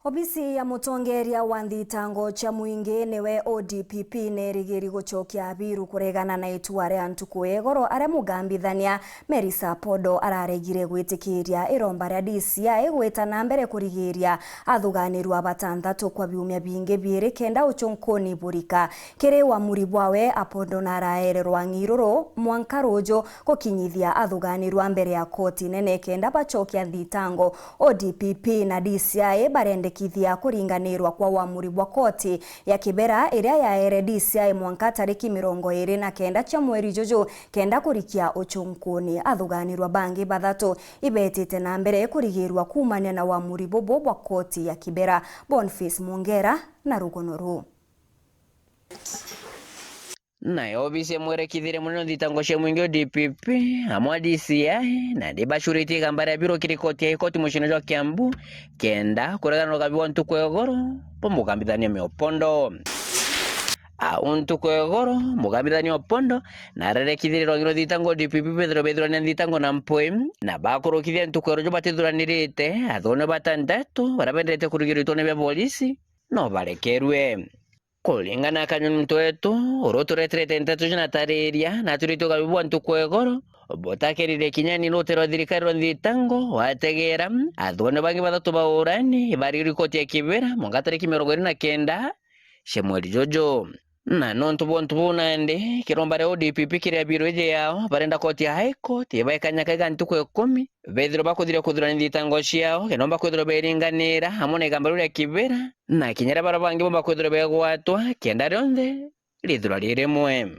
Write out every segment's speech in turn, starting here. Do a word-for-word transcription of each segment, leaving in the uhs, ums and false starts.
Obisi ya mutongeria wa nthitango cia mwingi niwe O D P P nerigiri gucokia abiru kuregana na itua ria ntuku ya igoro aria mugambithania Melissa Podo araregire gwitikiria iromba ria D C I gwita na mbere kurigiria athuganirwa batanthatu kwa biumia bingi biiri kenda ucunkuni burika. Kiri uamuri bwawe, Apondo naraererwa ng'iruru mwanka ruju gukinyithia athuganirwa mbere ya koti nene kenda bacokia nthitango. O D P P na D C I barendekithia kuringanirwa kwa uamuri bwa koti ya Kibera iria yaere D C I mwanka tariki mirongo iri na kenda cia mweri juju kenda kurikia ucunkuni. Athuganirwa bangi bathatu ibetite na mbere kurigirwa kuumania na uamuri bubu bwa koti ya Kibera. Boniface Mwongera na rugono ruu. Nayo obisi ya mwerekithire munene wa nthitango cia mwingi O D P P amwe na D C I nandi bacuritie igamba ria biro kiri koti ya High Court muciine jwa Kiambu kenda kuregana na ugabi bwa ntuku ya igoro bwa mugambithania Opondo. Au ntuku ya igoro, mugambithania Opondo narerekithirie rwangi rwa nthitango O D P P bethirwe bethirania nthitango na mpwi, na bakurukithia ntuku ya ruju batithuranirite, athone batanthatu baria bendete kurigirwa itone bia polisi no barekerue. Kuringana na Kanyoni Muntu Wetu, uria utureterete nteto iji na atariria, natwirite ugabi bwa ntuku ya igoro butakerire kinya ni rutero rwa thirikari rwa nthitango wategera. Athone bangi bathatu ba urani ibarigirwe koti ya Kibera mwanka tariki mirongo iri na kenda cia mweri juju. Na nontu bwa untu buu nandi, kiromba ria O D P P kiri abiru iji yao barenda koti ya High Court ibaikanya kaiga ntuku ikumi bethirwe bakuthiria kuthurania nthitango ciao, kenda baumba kwithirwa beringanira amwe na igamba riu ria Kibera, na kinya riria baria bangi baumba kwithirwa begwatwa, kenda rionthe rithirwa ri rimwe.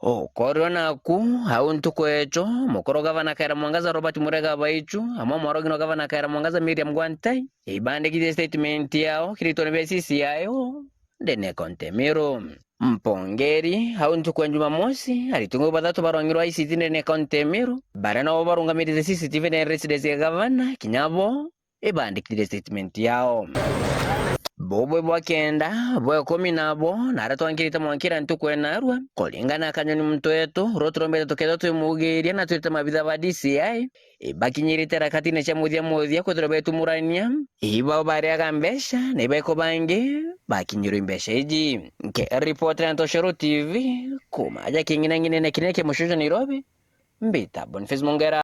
Ukorirwa naku au ntuku ejo, mukuru gavana Kawira Mwangaza Robert Murega Baichu, amwe mwarogi no gavana Kawira Mwangaza Miriam Gwantai, ibandikithie statement yao kiri itone bia C C I O ndene ya kaunti ya Meru. Mpongeri au ntuku ya Jumamosi, aritungi bathatu barongirwe I C T ndene ya kaunti ya Meru, baria nabo barungamirite C C T V ndene ya residence ya gavana, kinya bo ibandikithire statement yao. Bubwe bwa kenda, bwa ikumi nabo, naria twankirite mwankira ntuku ya narua, kuringana na Kanyoni Muntu Wetu, uria turombete tukethirwa twimugiria na twirite mabitha ba D C I, ibakinyirite harakatine cia muthia muthia kwithirwa betumurania, ibao bariaga mbeca, na ibaiko bangi bakinyirwe mbeca iji. Nkiripotera Ntoshoro T V, kuma aja king'inang'inene kinene kia mucii jwa Nairobi, mbita Boniface Mongera.